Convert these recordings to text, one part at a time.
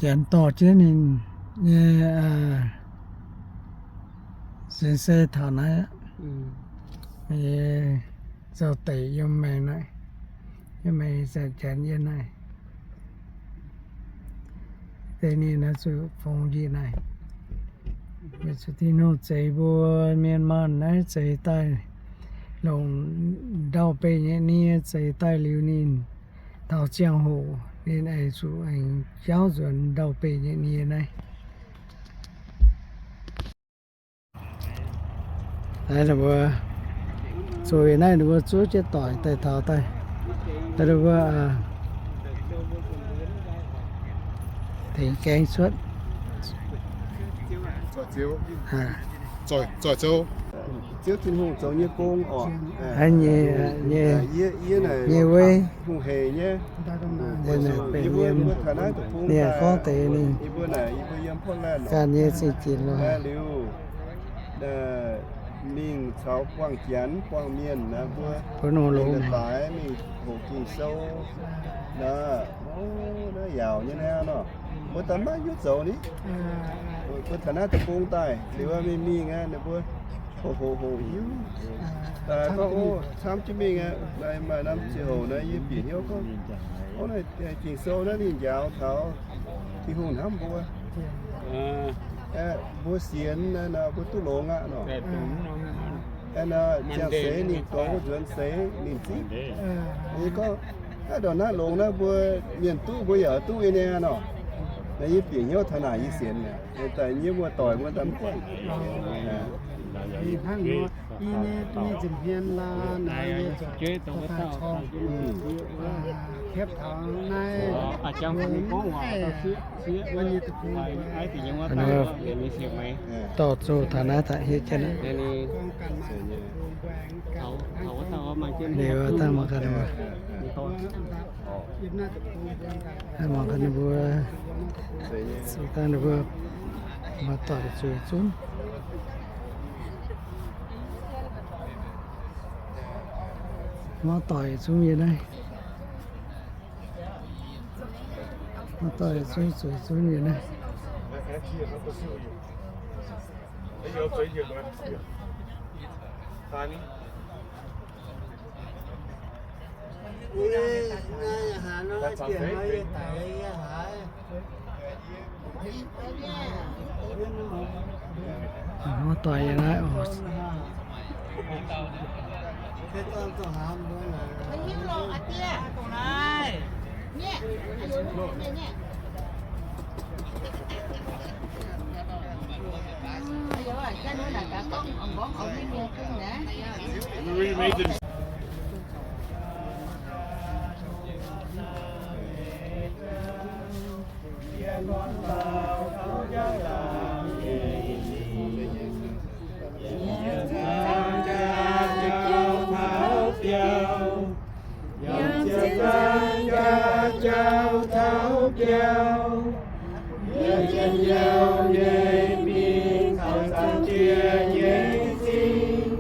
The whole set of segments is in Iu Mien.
Janx dorh jienv ninh nyei, aa, sin se taux naaiv aqv. Nyei zaux deic yiem maengx naaiv, yiem maengx zanc janx yiem naaiv. Deix ninh naaiv zuqc fongx njiec naaiv. Weic zuqc Tin-Hungh zeix mbuo mienh maanh naaiv zeix daaih longc ndau-beih nyei nie zeix daaih liuz ninh taux ziangh hoc ninh aengx zuqc aengx jauv nzuonx ndau-beih nyei nie naaiv. Naaiv ninh mbuo zueiz naaiv ninh mbuo zuov jienv doic daaih taux daaih. Ninh mbuo tengx gaeng cuotv. Zoih, zoih zouv. Ziouv Tin-Hungh zoux nyei gong oc. Nyei, nyei, nyei weiv. Hungh hec nyei. Ninh gorngv deix ninh ganh nyei zingh ginx loh. Liuz, mingh caux buangh janx buangh mienh naaiv mbuo, mbuo nongx longx daaih mingh hoqc Ging-Sou naaiv, naaiv yaauc nyei naaiv nor, mbuo daaih maiv hiuv zoux ni. Mbuo taux naaiv deic-bung daaih liuz, mingh mingh aqv, ninh mbuo hoqc hoqc hoqc hiuv daaih gorngv, o, camv jienv mingh aqv. Naaiv maaih norm ziangh hoc naaiv yie bieqc hnyouv gorngv, o, naaiv Ging-Sou naaiv ninh njaaux taux Tin-Hungh hnamv mbuo. Mbuo sienx naaiv nor mbuo duqv longx aqv nor. Ziangh seix ninh dorngx wuov nzuonx seix ninh zipv. Yie gorngv, naaiv ndongc naaiv longx naaiv mbuo mienh duqv mbuo yaac duqv nyei nor. Naaiv yie bieqc hnyouv taux naaic yie sienx mi'aqv. Daaih yie muoz-doic mbuo daaih mv buatc. Dorh zuqc taux naaiv daaih hietv jienv aqv. Liuz dangh mangc gaax ninh mbuo, mangc gaax ninh mbuo, zuqc dangh ninh mbuo muoz-doic zueiz zunv. Muoz-doic zunv yiem naaiv. Muoz-doic zunv zueiz zunv yiem naaiv. Muoz-doic yiem naaiv oc. Yangh ziepc zangv jaax jauv taux biauv, yie njien-youh nyei mingh taux Zaangc Diex nyei zingh.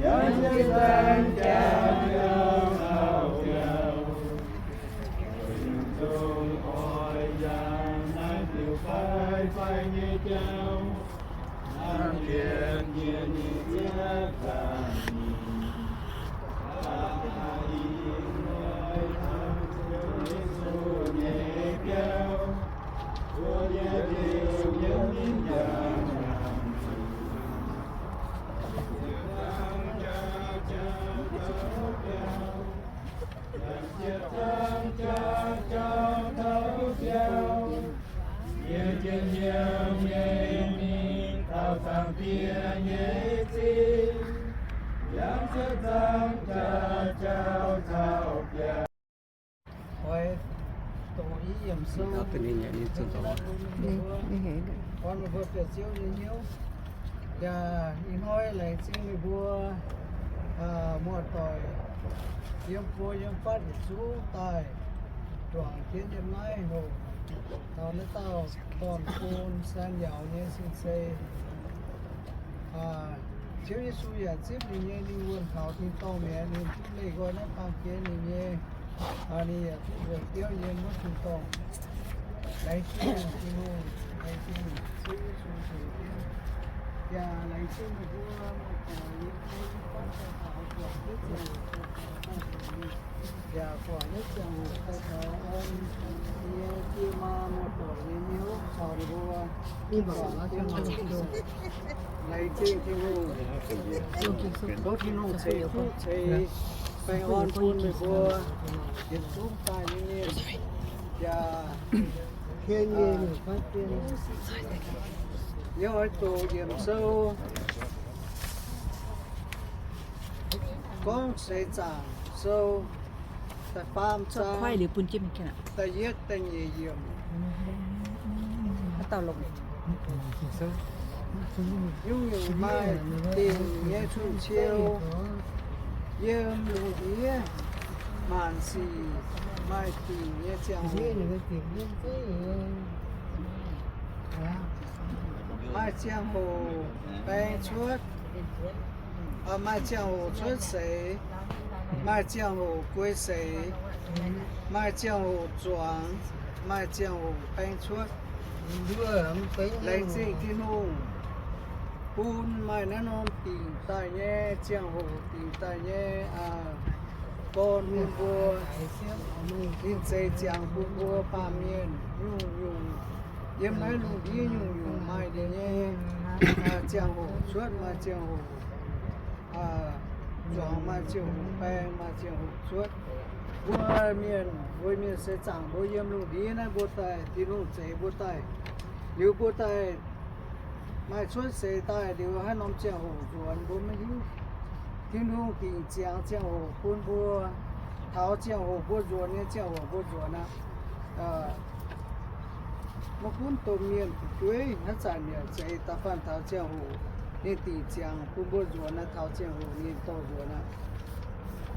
Yangh ziepc zangv jaax jauv taux biauv, zungv oix yangh naaiv diuh fai fai nyei jauv. Yie njien-youh nyei mingh taux Zaangc Diex nyei zingh. Yangh ziepc zangv jaax jauv taux biauv. Oix doqc i yiemc sou. Gorngv meih mbuo bieqc Ziouv nyei hnyouv. Yaac ih hnoi laengz zingh meih mbuo muoz-doic yiem buo yiem fatv yietc zungv daaih juangc jienv yiem naaiv hoc taux naaiv dauh dorn-bun San Yaaux nyei sin-sei. Ziouv Yesu yaac zipv ninh nyei, ninh wuonh taux tin-dorngh mi'aqv, ninh duqv leih nqoi naaiv baamh gen ninh nyei. Ninh yaac duqv nzueic biauv yiem wuov tin-dorngh. Laengz zingh Tin-Hungh, laengz zingh Ziouv Yesu Sou-Diex. Yaac laengz zingh meih mbuo muoz-doic yiem jienv buangv daaih taux buatc jienv ziangh hoc daaih taux naaiv. Yaac buatc jienv ziangh hoc daaih taux orn nyei die maa muoz-doic nyei hnyouv caux ninh mbuo. Laengz zingh Tin-Hungh. Tov Tin-Hungh ceix fuqv ceix baengh orn bun meih mbuo yietc zungv daaih nyei mienh. Yaac yie oix doqc yiemc sou Gorngv Seix Zaangc Sou, da'faam zaang, da'yietv, da'nyeic yiemc. Nyungc-nyungc maaih dingc nyei zun-ciou. Yiem lungh ndiev maanc sic maaih dingc nyei ziangh hoc. Maaih ziangh hoc baeng cuotv, maaih ziangh hoc cuotv seix, maaih ziangh hoc guei seix, maaih ziangh hoc zuangx, maaih ziangh hoc baeng cuotv. Laengz zingh Tin-Hungh bun maaih naaiv norm dingc daaih nyei ziangh hoc, dingc daaih nyei gorn bun mbuo. Ninh zeix ziangx bun mbuo baamh mienh nyungc-nyungc, yiem naaiv lungh ndiev nyungc-nyungc maaih ninh nyei ziangh hoc cuotv, maaih ziangh hoc zuangx, maaih ziangh hoc baeng, maaih ziangh hoc cuotv. Mbuo mienh, mbuo mienh seix zaangc mbuo yiem lungh ndiev naaiv mbuo daaih, Tin-Hungh zeix mbuo daaih, liuz mbuo daaih maaih cuotv seix daaih liuz haaix norm ziangh hoc nzuonx mbuo maiv hiuv. Tin-Hungh dingc ziangx ziangh hoc bun mbuo, taux ziangh hoc mbuo nzuonx nyei ziangh hoc mbuo nzuonx aqv. Maiv gunv domh mienh fu'jueiv haaix zanc yaac zeiz da'faanh taux ziangh hoc ninh dingc ziangx bun mbuo nzuonx aqv, taux ziangh hoc ninh dorh nzuonx aqv.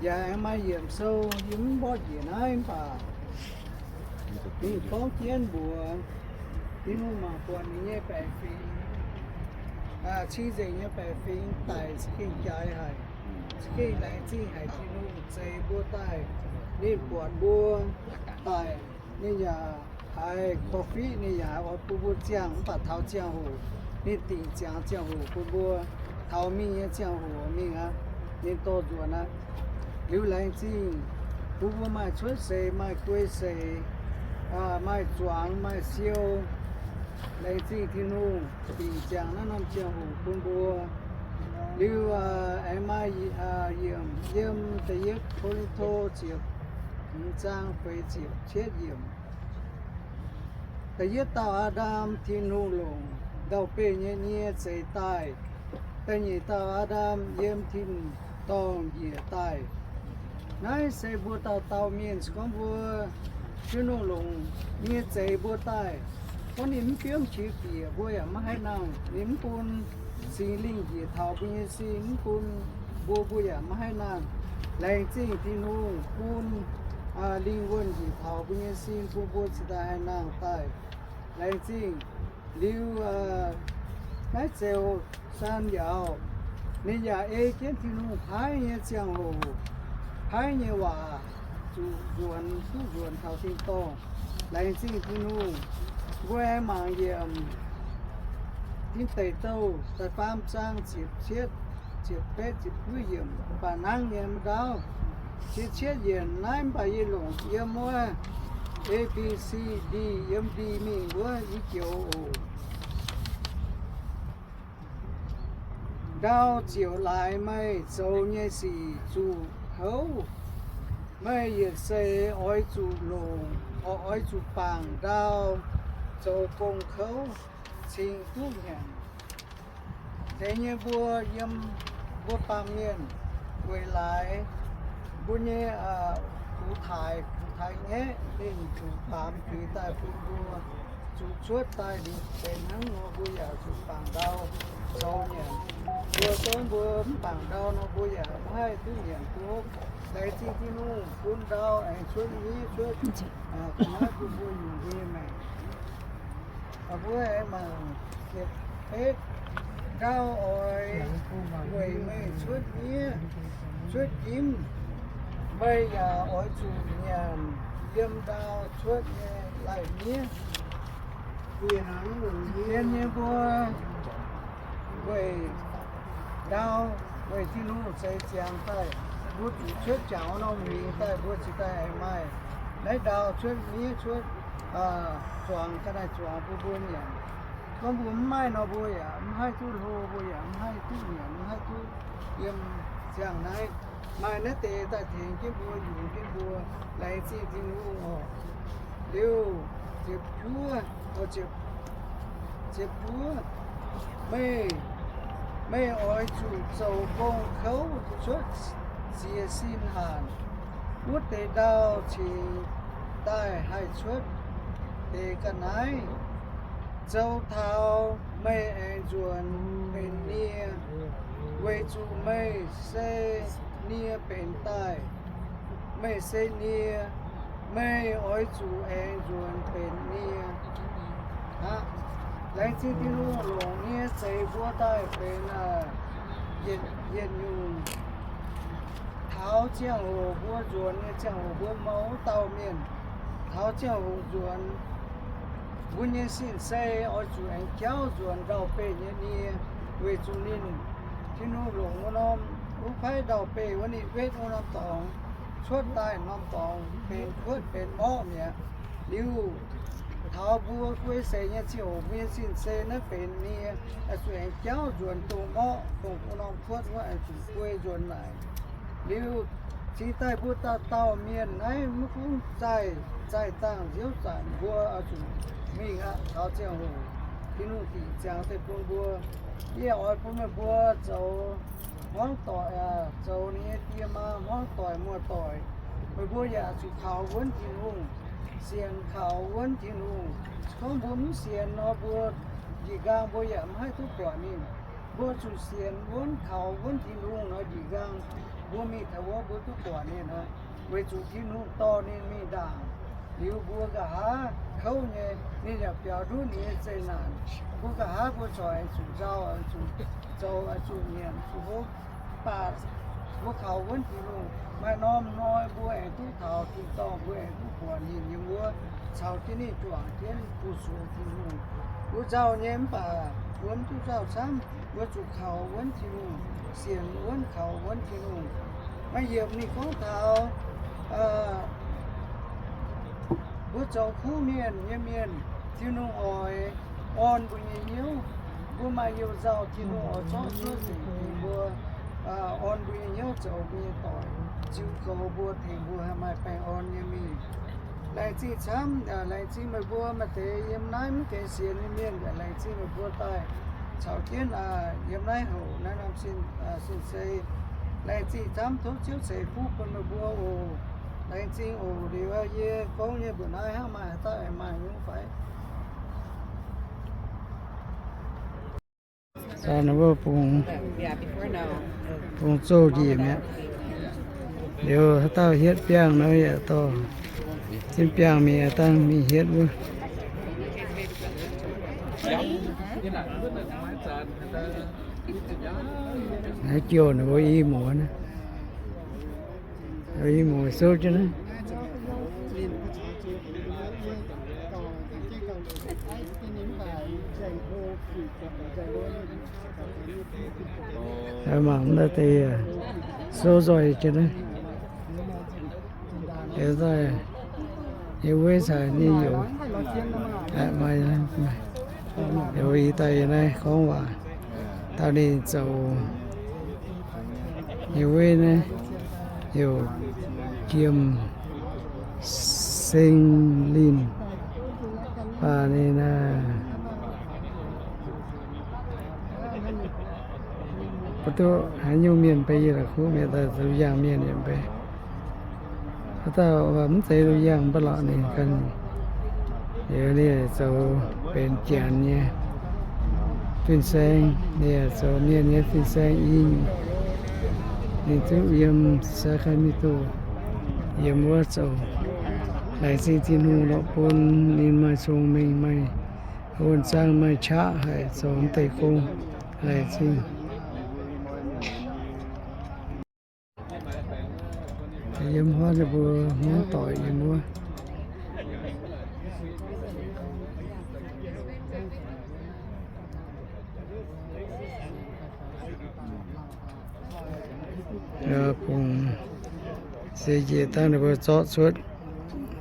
Yaac aengx maaih yiemc sou yie mv mborqv njiec naaiv mv baac ninh gorngv jienv mbuox Tin-Hungh mangc buatc ninh nyei baeqc fingx, cing-nzengc nyei baeqc fingx daic za'gengh jaaix haic, za'gengh laengz zingh haic Tin-Hungh zeix mbuo daaih. Ninh buatc mbuo daic, ninh yaac haiz korv-fiqv, ninh yaac haiz oix bun mbuo ziangh, mv baac taux ziangh hoc ninh dingc ziangx ziangh hoc bun mbuo, taux mingh nyei ziangh hoc mingh aqv, ninh dorh nzuonx aqv. Liuz laengz zingh bun mbuo maaih cuotv seix, maaih guei seix, maaih zuangx, maaih siou. Laengz zingh Tin-Hungh dingc ziangx naaiv norm ziangh hoc bun mbuo. Liuz aengx maaih yiemc yiem da'yietv Ko^lin^to ziepc hmz zaang feix ziepc cietv yiemc. Da'yietv dauh Aa^ndam Tin-Hungh longc ndau-beih nyei nie zeix daaih. Da'nyeic dauh Aa^ndam yiem tin-dorngh njiec daaih. Naaiv se mbuo dauh dauh mienh se gorngv mbuo Tin-Hungh longc nie zeix mbuo daaih, gorngv ninh mv biomv qiex bieqc mbuo yaac maiv haih nangh. Ninh mv bun Singx Lingh njiec taux mbuo nyei sin, mv bun mbuo, mbuo yaac maiv haih nangh. Laengz zingh Tin-Hungh bun lingh wuonh njiec taux mbuo nyei sin, bun mbuo cingx daaih haih nangh daaih. Laengz zingh. Liuz naaiv Zeux Saan Yauz, ninh yaac ei jienv Tin-Hungh paaiv nyei ziangh hoc, paaiv nyei waac, zuqc nzuonx, duqv nzuonx taux tin-dorngh. Laengz zingh Tin-Hungh. Mbuo aengx mangc yiem Tin Deic Douh da'faam zaang ziepc cietv, ziepc betv, ziepc juov yiemc, mv baac hnangv nyei maiv ndaauv. Ziepc cietv yiemc naaiv mv baac yie longc yiem wuov A B C D yiem D mingh wuov i joux oc. Ndau ziouc laaix meih zoux nyei sic zuqc houv. Meih yietc seix oix zuqc longc, oix zuqc bangc ndau zoux gong kouv cingx duqv nyanc. Deix nyei mbuo yiem mbuo baamh mienh weic laaix mbuo nyei gux taaix, gux taaix-ngaeqv ninh zuqc baamz zuiz daaih bun mbuo, zuqc cuotv daaih liuz benx hnangv nor, mbuo yaac zuqc bangc ndau zoux nyanc. Mbuo gorngv mbuo mv bangc ndau nor, mbuo yaac maiv haih duqv nyanc duqv hopv. Laengz zingh Tin-Hungh bun ndau aengx cuotv miev cuotv ga'naaiv bun mbuo nyungc nyei maengc. Mbuo aengx mangc ziepc betv. Ndau oix weic meih cuotv miev, cuotv jimv. Meih yaac oix zuqc nyanc yiem ndau cuotv nyei lai-miev. Zien nyei mbuo weic ndau, weic Tin-Hungh zeix ziangx daaih, mbuo zuqc cuotv jangx norm huingx daaih, mbuo cingx daaih aengx maaih naaiv ndau cuotv miev cuotv zuangx ga'naaiv zuangx bun mbuo nyanc. Gorngv mbuo mv maaih nor, mbuo yaac mv haih duqv hlo, mbuo yaac mv haih duqv nyanc, mv haih duqv yiem. Ziangh naaiv maaih naaiv deix daaih tengx jienv mbuo, yungz jienv mbuo, laengz zingh Tin-Hungh oc. Liuz ziepc juov, ziepc juov, meih, meih oix zuqc zoux gong kouv cuotv ziex sin hanc. Wuov deix ndau cingx daaih haih cuotv deix ga'naaiv zoux taux meih aengx nzuonx benx nie, weic zuqc meih se nie benx daaih. Meih se nie, meih oix zuqc aengx nzuonx benx nie. Aqv, laengz zingh Tin-Hungh longc nie zeix mbuo daaih benx yietc, yietc nyungc. Taux ziangh hoc mbuo nzuonx nyei ziangh hoc mbuo mouz dauh mienh, taux ziangh hoc nzuonx, mbuo nyei sin-sei oix zuqc aengx jauv nzuonx ndau-beih nyei nie, weic zuqc ninh, Tin-Hungh longc wuov norm wuov paaiv ndau-beih wuov ninh wetv wuov norm dorngx cuotv daaih norm dorngx benx kuotv benx morqv mi'aqv. Liuz taux mbuo guei seix nyei ziangh hoc mbuo nyei sin-sei naaiv benx nie, oix zuqc aengx jauv nzuonx dongh morqv, dongh wuov norm kuotv wuov oix zuqc guei nzuonx naaic. Liuz cingx daaih mbuo dauh dauh mienh naaiv mv gunv zaih, zaih dangh nziouv zanc mbuo oix zuqc mingh aqv. Taux ziangh hoc Tin-Hungh dingc ziangx deix bun mbuo, yie oix bun meih mbuo zoux hmuangv doic, zoux ninh nyei die maa hmuangv doic muoz-doic. Meih mbuo yaac zuqc kaux wuonv Tin-Hungh, sienx kaux wuonv Tin-Hungh. Gorngv mbuo mv sienx nor, mbuo njiec nqaang mbuo yaac mv haih duqv buatc ninh. Mbuo zuqc sienx wuonv kaux wuonv Tin-Hungh nor, njiec nqaang mbuo mingh taux wuov mbuo duqv buatc ninh aqv. Weic zuqc Tin-Hungh dorh ninh mingh ndaangc liuz, mbuo nqa'haav kouv nyei, ninh yaac biaux nduqv ninh nyei zeqc naanc. Mbuo nqa'haav mbuo corc zuqc nzauh, zuqc zoux, zuqc nyanc, zuqc hopv. Mv baac mbuo kaux wuonv Tin-Hungh, maaih norm hnoi mbuo aengx duqv taux tin-dorngh, mbuo aengx duqv buatc ninh yiem wuov, caux jienv ninh juangc jienv fu-sux Tin-Hungh. Mbuo nzauh nyei mv baac mbuo mv duqv nzauh camv. Mbuo zuqc kaux wuonv Tin-Hungh, sienx wuonv kaux wuonv Tin-Hungh. Maaih yiemc ninh gorngv taux mbuo zoux kuv mienh nyei mienh, Tin-Hungh oix orn mbuo nyei hnyouv. Mbuo maaih you-nzauh, Tin-Hungh oix zorqv cuotv nzengc tengx mbuo, orn mbuo nyei hnyouv zoux mbuo nyei doic, ziux goux mbuo, tengx mbuo haih maaih baengh orn nyei mingh. Laengz zingh camv, laengz zingh meih mbuo maaih deix yiem naaiv mv gaengh sienx nyei mienh yaac laengz zingh meih mbuo daaih caux jienv yiem naaiv houc naaiv norm sin-sei. Laengz zingh camv, tov Ziouv ceix fuqv bun meih mbuo oc. Laengz zingh oc. Liuz yie gorngv nyei mbuoqc naaiv hnangv, maaih haaix dauh aengx maaih nyungc fai? Zanc wuov bungx, bungx zouh njiec mi'aqv. Liuz haaix dauh hietv biangh nor yaac dorh jienv biangh mingh, dangh mingh hietv wuov. Naaiv jouh ninh mbuo i muoz naaiv. I muoz souv jienv naaiv. Mangc naaiv deix souv nzoih jienv naaiv. Yie weiv caux ninh youc, youc i daaih yie naaiv gorngv waac, dauh ninh zoux yie weiv naaiv, heuc Jiem Seng Linh. Baac ninh mv duqv haaix nyungc mienh beiv yie la'kuqv mienh daaih, lungh yaangh mienh yaac mv beiv. Haaix dauh mv zeiz lungh yaangh mv baac lorqc ninh ganh, liuz ninh zoux benx Janx nyei fin-saeng, ninh yaac zoux mienh nyei fin-saeng i nyungc. Ninh zungv yiem Sacramento yiem wuov zoux. Laengz zingh Tin-Hungh lorqc bun ninh maaih cong-mengh, maaih wuonh zaangv, maaih qaqv haih zoux mv deix gong. Laengz zingh. Yiem huaav ninh mbuo hmuangv doic yiem wuov. Njiec dangh ninh mbuo zorqv cuotv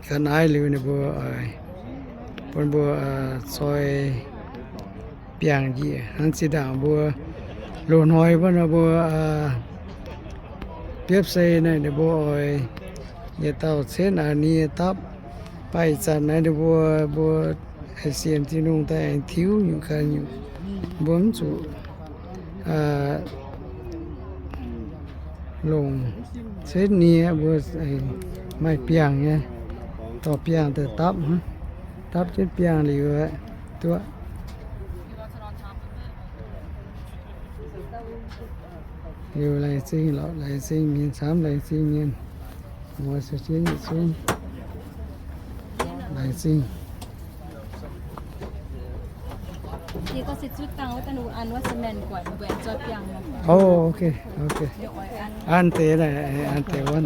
ga'naaiv liuz ninh mbuo oix bun mbuo zoi biangh njiec hnangv. Zinh ndaangc mbuo loz-hnoi wuov nor mbuo biopv sei naaic ninh mbuo oix yietc dauh cenv a'hnyiev dapv. Mv baac ih zanc naaiv ninh mbuo, mbuo sienx Tin-Hungh daaih aengx tiuv nyungc ganh nyungc, mbuo mv zuqc longc cenv nie, mbuo maaih biangh nyei, dorh biangh daaih dapv, dapv jienv biangh liuz duqv. Liuz laengz zingh lorqc, laengz zingh mienh camv, laengz zingh mienh, mbuo se jienv yietc zungv laengz zingh. Oh, okay, okay. An deix, an deix wuov.